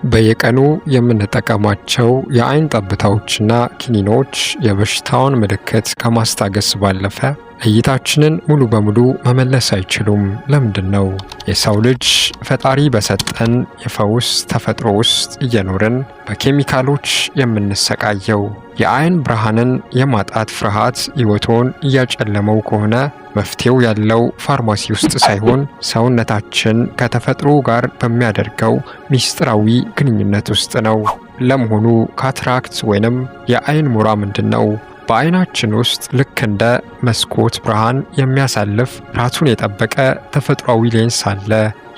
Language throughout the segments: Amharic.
በየቀኑ የምንጠቀማቸው የአይን ጠብታዎችና ኪኒኖች የበሽታውን ምልክት ከማስታገስ ባለፈ እይታችንን ሙሉ በሙሉ መመለስ አይችሉም። ለምንድን ነው? የሰው ልጅ ፈጣሪ በሰጠን የፈውስ ተፈጥሮ ውስጥ እየኖርን በኬሚካሎች የምንሰቃየው? የአይን ብርሃንን የማጣት ፍርሃት ሕይወቶን እያጨለመው ከሆነ መፍትሄው ያለው ፋርማሲ ውስጥ ሳይሆን ሰውነታችን ከተፈጥሮ ጋር በሚያደርገው ሚስጥራዊ ግንኙነት ውስጥ ነው። ለመሆኑ cataract ወይንም የአይን ሞራ ምንድን ነው? በአይናችን ውስጥ ልክ እንደ መስኮት ብርሃን የሚያሳልፍ ጥራቱን የጠበቀ ተፈጥሯዊ ሌንስ አለ።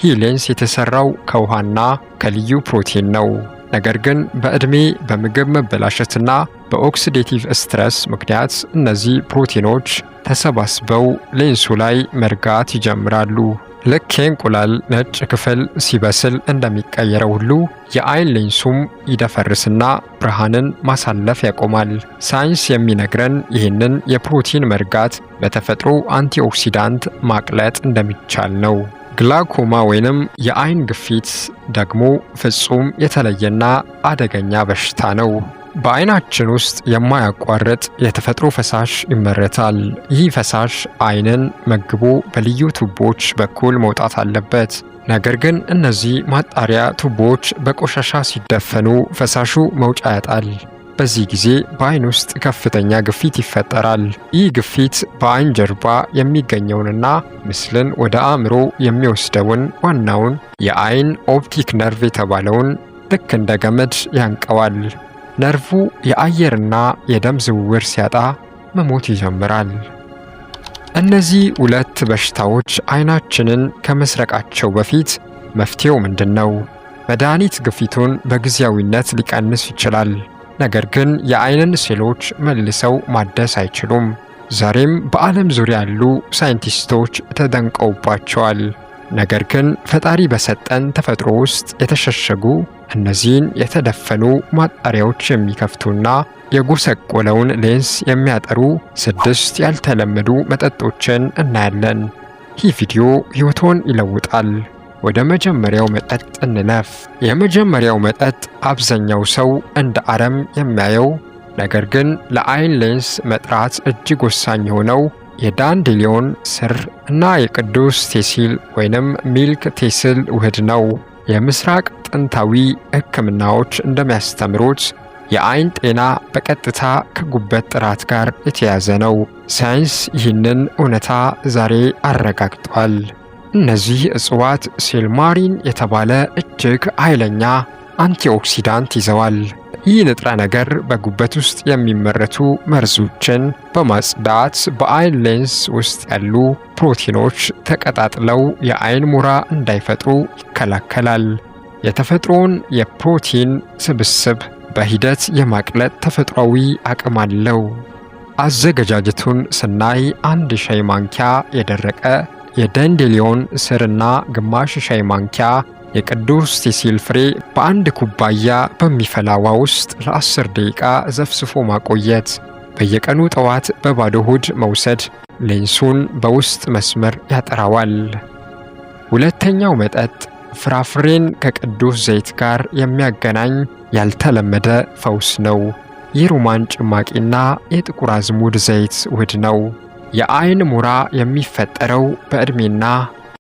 ይህ ሌንስ የተሰራው ከውሃና ከልዩ ፕሮቲን ነው። ነገር ግን በዕድሜ፣ በምግብ መበላሸትና በ oxidative stress ምክንያት እነዚህ ፕሮቲኖች ተሰባስበው ሌንሱ ላይ መርጋት ይጀምራሉ። ልክ የእንቁላል ነጭ ክፍል ሲበስል እንደሚቀየረው ሁሉ የአይን ሌንሱም ይደፈርስና ብርሃንን ማሳለፍ ያቆማል። ሳይንስ የሚነግረን ይህንን የፕሮቲን መርጋት በተፈጥሮ antioxidant ማቅለጥ እንደሚቻል ነው። ግላኮማ ወይንም የአይን ግፊት ደግሞ ፍጹም የተለየና አደገኛ በሽታ ነው። በአይናችን ውስጥ የማያቋርጥ የተፈጥሮ ፈሳሽ ይመረታል። ይህ ፈሳሽ አይንን መግቦ በልዩ ቱቦዎች በኩል መውጣት አለበት። ነገር ግን እነዚህ ማጣሪያ ቱቦዎች በቆሻሻ ሲደፈኑ ፈሳሹ መውጫ ያጣል። በዚህ ጊዜ በአይን ውስጥ ከፍተኛ ግፊት ይፈጠራል። ይህ ግፊት በአይን ጀርባ የሚገኘውንና ምስልን ወደ አእምሮ የሚወስደውን ዋናውን የአይን optic nerve የተባለውን ልክ እንደ ገመድ ያንቀዋል። ነርቩ የአየርና የደም ዝውውር ሲያጣ መሞት ይጀምራል። እነዚህ ሁለት በሽታዎች አይናችንን ከመስረቃቸው በፊት መፍትሄው ምንድን ነው? መድኃኒት ግፊቱን በጊዜያዊነት ሊቀንስ ይችላል። ነገር ግን የአይንን ሴሎች መልሰው ማደስ አይችሉም። ዛሬም በዓለም ዙሪያ ያሉ ሳይንቲስቶች ተደንቀውባቸዋል። ነገር ግን ፈጣሪ በሰጠን ተፈጥሮ ውስጥ የተሸሸጉ እነዚህን የተደፈኑ ማጣሪያዎች የሚከፍቱና የጎሰቆለውን ሌንስ የሚያጠሩ ስድስት ያልተለመዱ መጠጦችን እናያለን። ይህ ቪዲዮ ሕይወቶን ይለውጣል። ወደ መጀመሪያው መጠጥ እንለፍ። የመጀመሪያው መጠጥ አብዛኛው ሰው እንደ አረም የሚያየው ነገር ግን ለአይን ሌንስ መጥራት እጅግ ወሳኝ የሆነው የ dandelion ስር እና የቅዱስ thistle ወይንም milk thistle ውህድ ነው። የምስራቅ ጥንታዊ ሕክምናዎች እንደሚያስተምሩት የአይን ጤና በቀጥታ ከጉበት ጥራት ጋር የተያያዘ ነው። ሳይንስ ይህንን እውነታ ዛሬ አረጋግጧል። እነዚህ እጽዋት silymarin የተባለ እጅግ ኃይለኛ antioxidant ይዘዋል። ይህ ንጥረ ነገር በጉበት ውስጥ የሚመረቱ መርዞችን በማጽዳት በአይን ሌንስ ውስጥ ያሉ ፕሮቲኖች ተቀጣጥለው የአይን ሞራ እንዳይፈጥሩ ይከላከላል። የተፈጥሮውን የፕሮቲን ስብስብ በሂደት የማቅለጥ ተፈጥሯዊ አቅም አለው። አዘገጃጀቱን ስናይ አንድ ሻይ ማንኪያ የደረቀ የ dandelion ስርና ግማሽ ሻይ ማንኪያ የቅዱስ thistle ፍሬ በአንድ ኩባያ በሚፈላ ውሃ ውስጥ ለ10 ደቂቃ ዘፍዝፎ ማቆየት። በየቀኑ ጠዋት በባዶ ሆድ መውሰድ ሌንሱን በውስጥ መስመር ያጠራዋል። ሁለተኛው መጠጥ ፍራፍሬን ከቅዱስ ዘይት ጋር የሚያገናኝ ያልተለመደ ፈውስ ነው። የሮማን ጭማቂና የጥቁር አዝሙድ ዘይት ውህድ ነው። የአይን ሞራ የሚፈጠረው በዕድሜና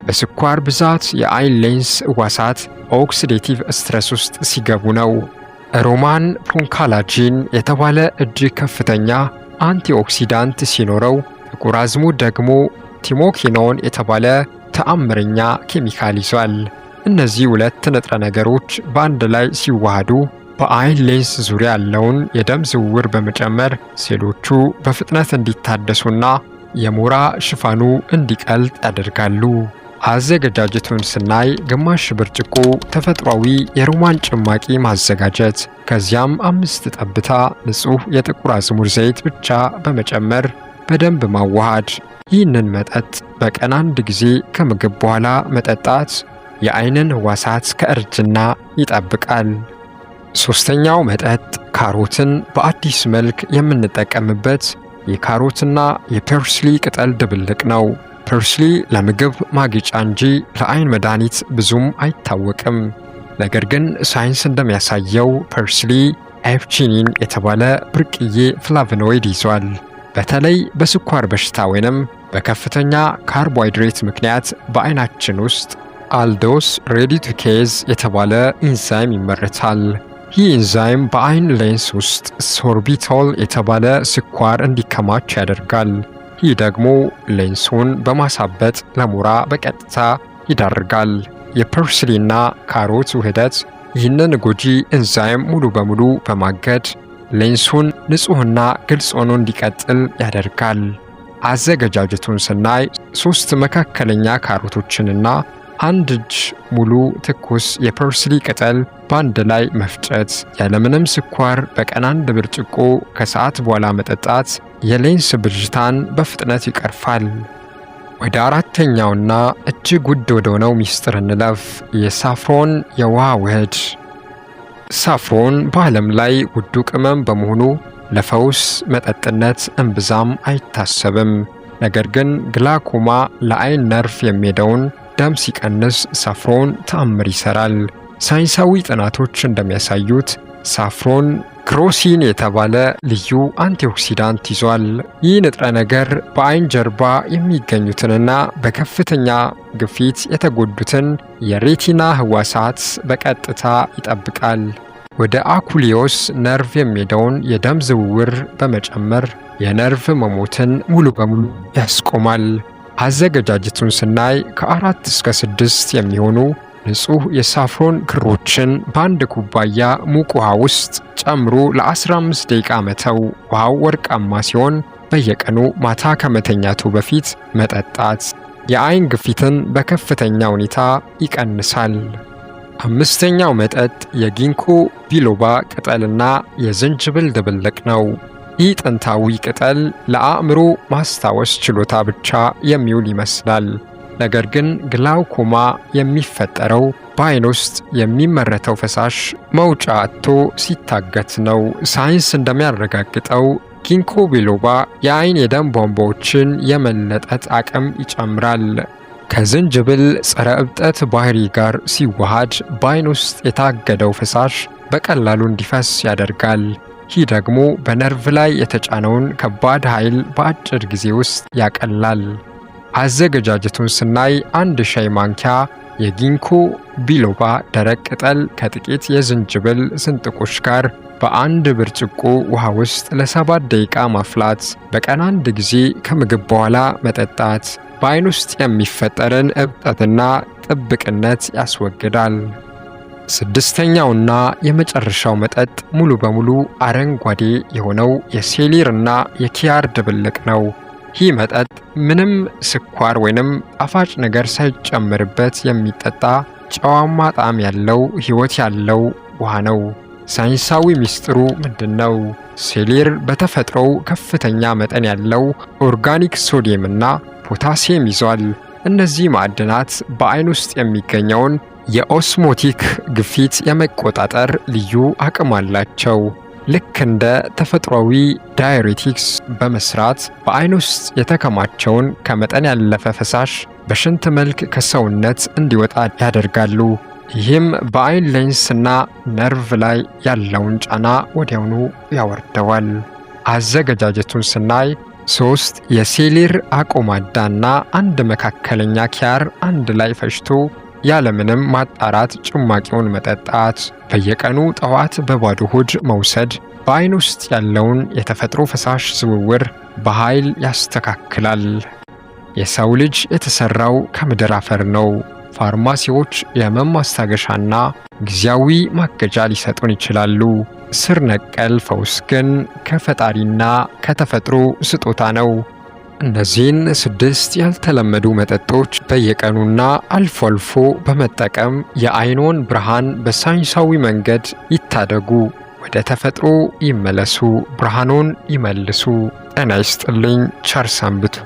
በስኳር ብዛት የአይን ሌንስ ሕዋሳት oxidative stress ውስጥ ሲገቡ ነው። ሮማን punicalagin የተባለ እጅግ ከፍተኛ antioxidant ሲኖረው፣ ጥቁር አዝሙድ ደግሞ thymoquinone የተባለ ተአምረኛ ኬሚካል ይዟል። እነዚህ ሁለት ንጥረ ነገሮች በአንድ ላይ ሲዋሃዱ በአይን ሌንስ ዙሪያ ያለውን የደም ዝውውር በመጨመር ሴሎቹ በፍጥነት እንዲታደሱና የሞራ ሽፋኑ እንዲቀልጥ ያደርጋሉ። አዘገጃጀቱን ስናይ ግማሽ ብርጭቆ ተፈጥሯዊ የሮማን ጭማቂ ማዘጋጀት፣ ከዚያም 5 ጠብታ ንጹሕ የጥቁር አዝሙድ ዘይት ብቻ በመጨመር በደንብ ማዋሃድ። ይህንን መጠጥ በቀን አንድ ጊዜ ከምግብ በኋላ መጠጣት የአይንን ሕዋሳት ከእርጅና ይጠብቃል። ሦስተኛው መጠጥ ካሮትን በአዲስ መልክ የምንጠቀምበት የካሮትና የ parsley ቅጠል ድብልቅ ነው። Parsley ለምግብ ማጌጫ እንጂ ለአይን መድኃኒት ብዙም አይታወቅም። ነገር ግን ሳይንስ እንደሚያሳየው parsley apigenin የተባለ ብርቅዬ flavonoid ይዟል። በተለይ በስኳር በሽታ ወይንም በከፍተኛ ካርቦሃይድሬት ምክንያት በአይናችን ውስጥ aldose reductase የተባለ ኢንዛይም ይመረታል። ይህ ኢንዛይም በአይን ሌንስ ውስጥ sorbitol የተባለ ስኳር እንዲከማች ያደርጋል። ይህ ደግሞ ሌንሱን በማሳበጥ ለሞራ በቀጥታ ይዳርጋል። የ parsley ና ካሮት ውህደት ይህንን ጎጂ ኢንዛይም ሙሉ በሙሉ በማገድ ሌንሱን ንጹሕና ግልጽ ሆኖ እንዲቀጥል ያደርጋል። አዘገጃጀቱን ስናይ ሶስት መካከለኛ ካሮቶችንና አንድ እጅ ሙሉ ትኩስ የ parsley ቅጠል በአንድ ላይ መፍጨት፣ ያለምንም ስኳር በቀን አንድ ብርጭቆ ከሰዓት በኋላ መጠጣት የሌንስ ብልሽታን በፍጥነት ይቀርፋል። ወደ አራተኛውና እጅግ ውድ ወደሆነው ሚስጥር እንለፍ፣ የ saffron የውሃ ውህድ። Saffron በዓለም ላይ ውዱ ቅመም በመሆኑ ለፈውስ መጠጥነት እምብዛም አይታሰብም። ነገር ግን ግላኮማ ለአይን ነርቭ የሚሄደውን ደም ሲቀንስ saffron ተአምር ይሰራል። ሳይንሳዊ ጥናቶች እንደሚያሳዩት saffron crocin የተባለ ልዩ antioxidant ይዟል። ይህ ንጥረ ነገር በአይን ጀርባ የሚገኙትንና በከፍተኛ ግፊት የተጎዱትን የ retina ህዋሳት በቀጥታ ይጠብቃል። ወደ aqueous ነርቭ የሚሄደውን የደም ዝውውር በመጨመር የነርቭ መሞትን ሙሉ በሙሉ ያስቆማል። አዘገጃጀቱን ስናይ ከ4 እስከ 6 የሚሆኑ ንጹህ የ saffron ክሮችን በአንድ ኩባያ ሙቅ ውሃ ውስጥ ጨምሮ ለ15 ደቂቃ መተው። ውሃው ወርቃማ ሲሆን በየቀኑ ማታ ከመተኛቱ በፊት መጠጣት የአይን ግፊትን በከፍተኛ ሁኔታ ይቀንሳል። አምስተኛው መጠጥ የ ginkgo biloba ቅጠልና የዝንጅብል ድብልቅ ነው። ይህ ጥንታዊ ቅጠል ለአእምሮ ማስታወስ ችሎታ ብቻ የሚውል ይመስላል። ነገር ግን ግላውኮማ የሚፈጠረው በአይን ውስጥ የሚመረተው ፈሳሽ መውጫ አጥቶ ሲታገት ነው። ሳይንስ እንደሚያረጋግጠው ginkgo biloba የአይን የደም ቧንቧዎችን የመለጠጥ አቅም ይጨምራል። ከዝንጅብል ጸረ እብጠት ባህሪ ጋር ሲዋሃድ በአይን ውስጥ የታገደው ፈሳሽ በቀላሉ እንዲፈስ ያደርጋል። ይህ ደግሞ በነርቭ ላይ የተጫነውን ከባድ ኃይል በአጭር ጊዜ ውስጥ ያቀላል። አዘገጃጀቱን ስናይ አንድ ሻይ ማንኪያ የ ginkgo biloba ደረቅ ቅጠል ከጥቂት የዝንጅብል ስንጥቆች ጋር በአንድ ብርጭቆ ውሃ ውስጥ ለ7 ደቂቃ ማፍላት፣ በቀን አንድ ጊዜ ከምግብ በኋላ መጠጣት በአይን ውስጥ የሚፈጠርን እብጠትና ጥብቅነት ያስወግዳል። ስድስተኛውና የመጨረሻው መጠጥ ሙሉ በሙሉ አረንጓዴ የሆነው የ celery እና የኪያር ድብልቅ ነው። ይህ መጠጥ ምንም ስኳር ወይንም ጣፋጭ ነገር ሳይጨመርበት የሚጠጣ ጨዋማ ጣዕም ያለው ሕይወት ያለው ውሃ ነው። ሳይንሳዊ ሚስጥሩ ምንድን ነው? Celery በተፈጥሮው ከፍተኛ መጠን ያለው organic sodium እና ፖታሲየም ይዟል። እነዚህ ማዕድናት በአይን ውስጥ የሚገኘውን የ osmotic ግፊት የመቆጣጠር ልዩ አቅም አላቸው። ልክ እንደ ተፈጥሯዊ diuretics በመስራት በአይን ውስጥ የተከማቸውን ከመጠን ያለፈ ፈሳሽ በሽንት መልክ ከሰውነት እንዲወጣ ያደርጋሉ። ይህም በአይን ሌንስና ነርቭ ላይ ያለውን ጫና ወዲያውኑ ያወርደዋል። አዘገጃጀቱን ስናይ ሶስት የ celery አቆማዳና አንድ መካከለኛ ኪያር አንድ ላይ ፈጭቶ ያለምንም ማጣራት ጭማቂውን መጠጣት፣ በየቀኑ ጠዋት በባዶ ሆድ መውሰድ በአይን ውስጥ ያለውን የተፈጥሮ ፈሳሽ ዝውውር በኃይል ያስተካክላል። የሰው ልጅ የተሠራው ከምድር አፈር ነው። ፋርማሲዎች የህመም ማስታገሻና ጊዜያዊ ማገጃ ሊሰጡን ይችላሉ። ስር ነቀል ፈውስ ግን ከፈጣሪና ከተፈጥሮ ስጦታ ነው። እነዚህን ስድስት ያልተለመዱ መጠጦች በየቀኑና አልፎ አልፎ በመጠቀም የአይኖን ብርሃን በሳይንሳዊ መንገድ ይታደጉ። ወደ ተፈጥሮ ይመለሱ፣ ብርሃኖን ይመልሱ። ጤና ይስጥልኝ። ቸር ሰንብቱ።